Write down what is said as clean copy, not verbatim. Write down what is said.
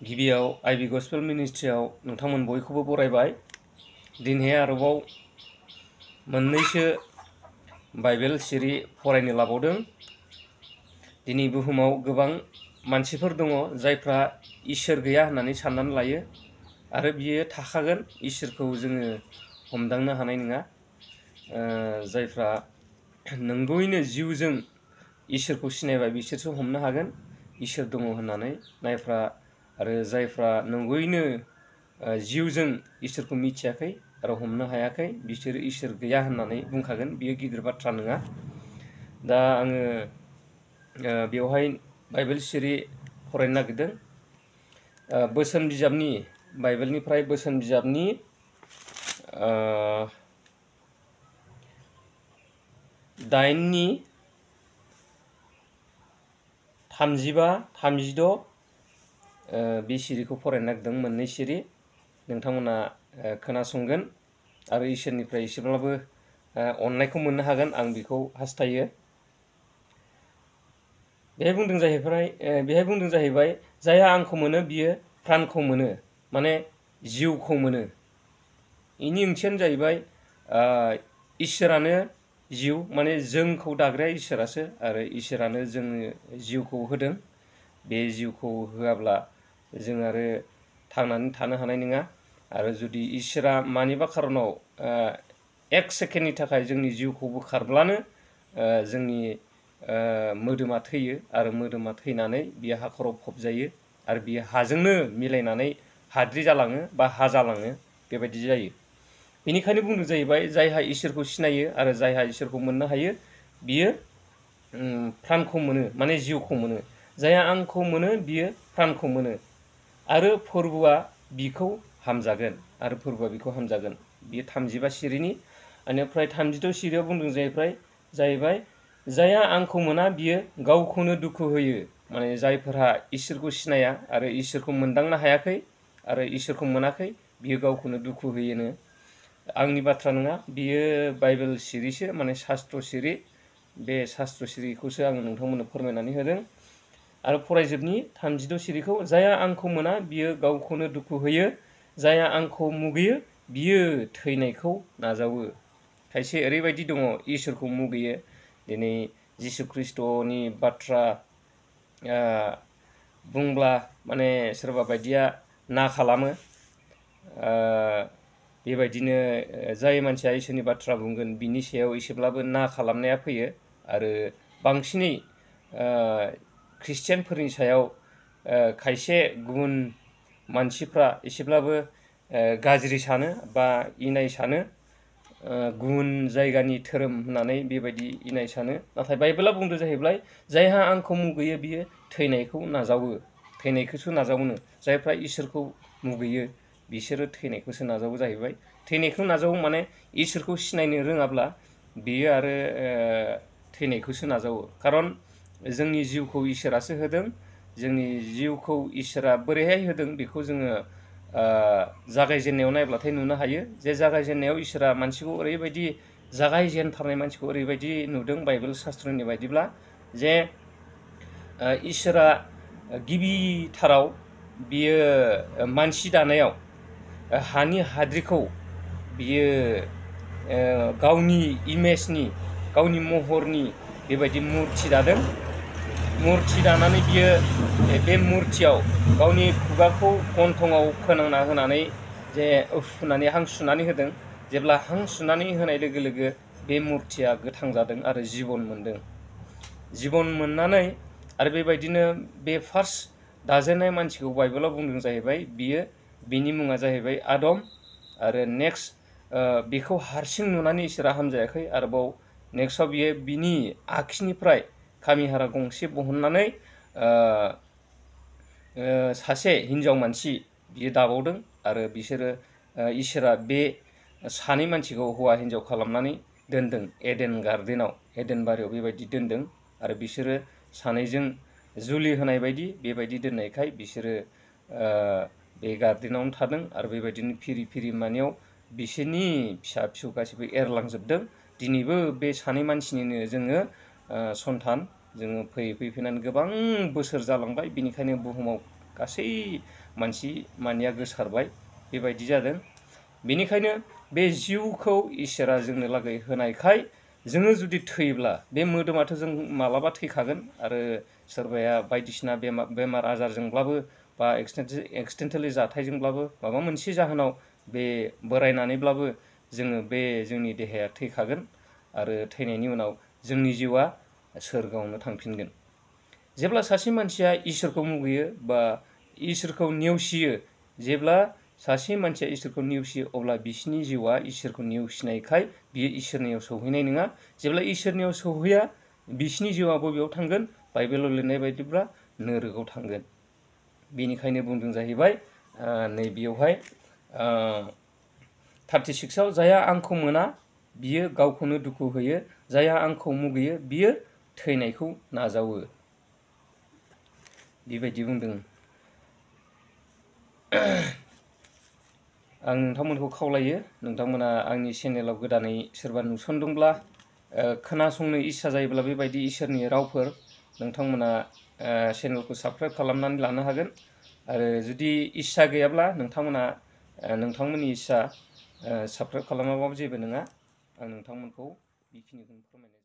गिबियाव आइबि गस्पेल मिनिस्ट्रियाव नोंथांमोन बयखौबो बरायबाय। दिनै आरोबाव मोननैसो बाइबेल सिरि फरायनो लाबावदों। दिनै बुहुमाव गोबां मानसिफोर दङ जायफ्रा इसोर गैया होननानै साननानै लायो आरो बियो थाखागोन, इसोरखौ जोङो हमदांनो हानाय नङा। जायफ्रा नंगौयैनो जिउजों इसोरखौ सिनायबाय बिसोरसो हमनो हागोन इसोर दङ होननानै। आरो जायफ्रा नंगौयैनो जिउजों इसोरखौ मिथियाखै आरो हमनो हायाखै बिसोर इसोर गैया होननानै बुंखागोन, बियो गिदिर बाथ्रा नङा। दा आङो बेवहाय बाइबेल सिरि फरायनो नागिरदों। बोसोन बिजाबनि बाइबेलनिफ्राय बोसोन बिजाबनि 8नि 35-36 बे सिरिखौ फरायनो नागिरदों। मोननै सिरि नोंथांमोना खोनासंगोन आरो इसोरनिफ्राय एसेब्लाबो अननायखौ मोननो हागोन, आं बेखौ हास्थायो। बेहाय बुंदों जाहैबाय जायहा आंखौ मोनो बियो प्राणखौ मोनो, माने जिउखौ मोनो। बेनि ओंथियानो जाहैबाय इसोरानो जिउ, माने जोंखौ दाग्राया इसोरासो आरो इसोरानो जोंनो जिउखौ होदों। बे जिउखौ होआब्ला जों आरो थांनानै थानो हानाय नङा। आरो जुदि इसोरा मानिबा खारनाव 1 सेकेन्डनि थाखाय जोंनि जिउखौ बोखारब्लानो जोंनि मोदोमा थैयो आरो मोदोमा थैनानै बियो हाखराव फबजायो आरो बियो हाजोंनो मिलायनानै हाद्रि जालाङो बा हा जालाङो, बेबायदि जायो। बेनिखायनो बुंदों जाहैबाय जायहा इसोरखौ सिनायो आरो जायहा इसोरखौ मोननो हायो बियो प्राणखौ मोनो, माने जिउखौ मोनो। जायहा आंखौ मोनो बियो प्राणखौ मोनो आरो फोरबुआ बिखौ हामजागोन आरो फोरबुआ बिखौ हामजागोन। बियो 35 सिरिनि। बेनिफ्राय 36 सिरियाव बुंदों जाहैबाय जायहा आंखौ मोना बियो गावखौनो दुखु होयो, माने जायफोरहा इसोरखौ सिनाया आरो इसोरखौ मोनदांनो हायाखै आरो इसोरखौ मोनाखै बियो गावखौनो दुखु होयोनो। आंनि बाथ्रा नङा, बियो बाइबेल सिरिसो, माने शास्त्र सिरि। बे शास्त्र सिरिखौसो आङो नोंथांमोननो फोरमायनानै होदों। आरो फरायजोबनि 36 सिरिखौ। जायहा आंखौ मोना बियो गावखौनो दुखु होयो, जायहा आंखौ मुगैयो बियो थैनायखौ नाजावो। खायसे ओरैबायदि दङ इसोरखौ मुगैयो। दिनै जिसु ख्रिस्ट'नि बाथ्रा बुंब्ला माने सोरबा बायदिया ना खालामो। बेबायदिनो जाय मानसिया इसोरनि बाथ्रा बुंगोन बिनि सायाव एसेब्लाबो ना खालामनाया फैयो आरो बांसिनै ख्रिस्टियानफोरनि सायाव खायसे गुबुन मानसिफ्रा एसेब्लाबो गाज्रि सानो बा इनाय सानो, गुबुन जायगानि धोरोम होननानै बेबायदि इनाय सानो। नाथाय बाइबेला बुंदों जाहैबाय जायहा आंखौ मुगैयो बियो थैनायखौ नाजावो, थैनायखौसो नाजावोनो। जायफ्रा इसोरखौ मुगैयो बिसोरो थैनायखौसो नाजावो जाहैबाय। थैनायखौ नाजावो माने इसोरखौ सिनायनो रोङाब्ला बियो आरो थैनायखौसो नाजावो। खारन जोंनि जिउखौ इसोरासो होदों। जोंनि जिउखौ इसोरा बोरैहाय होदों बेखौ जोङो जागायजेननायाव नायब्लाथाय नुनो हायो जे जागायजेननायाव इसोरा मानसिखौ ओरैबायदि जागायजेनथारनाय मानसिखौ ओरैबायदि नुदों बाइबेल शास्त्रनि बायदिब्ला जे इसोरा गिबिथाराव बियो मानसि दानायाव हानि हाद्रिखौ बियो गावनि इमेजनि, गावनि महरनि बेबायदि मुरथि दादों। मुरथि दानानै बियो बे मुरथियाव गावनि खुगाखौ गन्थङाव फोनांना होनानै जे उफ होननानै हां सुनानै होदों। जेब्ला हां सुनानै होनाय लोगो लोगो बे मुरथिया गोथां जादों आरो जिबन मोनदों। जिबन मोननानै आरो बेबायदिनो बे फार्स्ट दाजेननाय मानसिखौ बाइबेलाव बुंदों जाहैबाय बिनि मुङा जाहैबाय आदम। आरो नेक्स्ट बेखौ हारसिं नुनानै इसोरा हामजायाखै, आरोबाव नेक्स्टआव बियो बिनि आखिनिफ्राय खामिहारा गंसे बहननानै सासे हिन्जाव मानसि बियो दाबावदों आरो बिसोरो इसोरा बे सानै मानसिखौ हौवा हिन्जाव खालामनानै दोनदों एडेन गार्डेनाव, एडेन बारियाव बेबायदि दोनदों। आरो बिसोरो सानैजों जुलि होनाय बायदि बेबायदि दोननायखाय बिसोरो बे गार्डेनावनो थादों आरो बेबायदिनो फिरि फिरि मानियाव बिसोरनि फिसा फिसौ गासैबो एरलांजोबदों। दिनैबो बे सानै मानसिनिनो जोङो सन्तान, जोङो फैयै फैयै फैनानै गोबां बोसोर जालांबाय। बेनिखायनो बुहुमाव गासै मानसि मानिया गोसारबाय बेबायदि जादों। बेनिखायनो बे जिउखौ इसोरा जोंनो लागै होनायखाय जोङो जुदि थैब्ला बे मोदोमाथ' जों मालाबा थैखागोन आरो सोरबाया बायदिसिना बेमार आजारजोंब्लाबो बा एक्सिडेन्टेलि जाथायजोंब्लाबो माबा मोनसे जाहोनाव बे बोरायनानैब्लाबो जोङो बे जोंनि देहाया थैखागोन आरो थैनायनि उनाव जोंनि जिउआ सोरगोआवनो थांफिनगोन। जेब्ला सासे मानसिया इसोरखौ मुगैयो बा इसोरखौ नेवसियो, जेब्ला सासे मानसिया इसोरखौ नेवसियो अब्ला बिसिनि जिउआ इसोरखौ नेवसिनायखाय बियो इसोरनियाव सौहैनाय नङा। जेब्ला इसोरनियाव सौहैया बिसिनि जिउआ बबेयाव थांगोन? बाइबेलाव लिरनाय बायदिब्ला नोरगआव थांगोन। बेनिखायनो बुंदों जाहैबाय नैबेयावहाय 36आव जायहा आंखौ मोना बियो गावखौनो दुखु होयो, जायहा आंखौ मुगैयो बियो थैनायखौ नाजावो। बेबायदि बुंदों। आं नोंथांमोनखौ खावलायो, नोंथांमोना आंनि चेनेलाव गोदानै सोरबा नुसनदोंब्ला खोनासंनो इस्सा जायोब्ला बेबायदि इसोरनि रावफोर नोंथांमोना चेनेलखौ साबस्क्राइब खालामनानै लानो हागोन। आरो जुदि इस्सा गैयाब्ला नोंथांमोना नोंथांमोननि इस्सा साबस्क्राइब खालामाबाबो जेबो नङा। आं नोंथांमोनखौ बेखिनिखौनो फोरमायनाय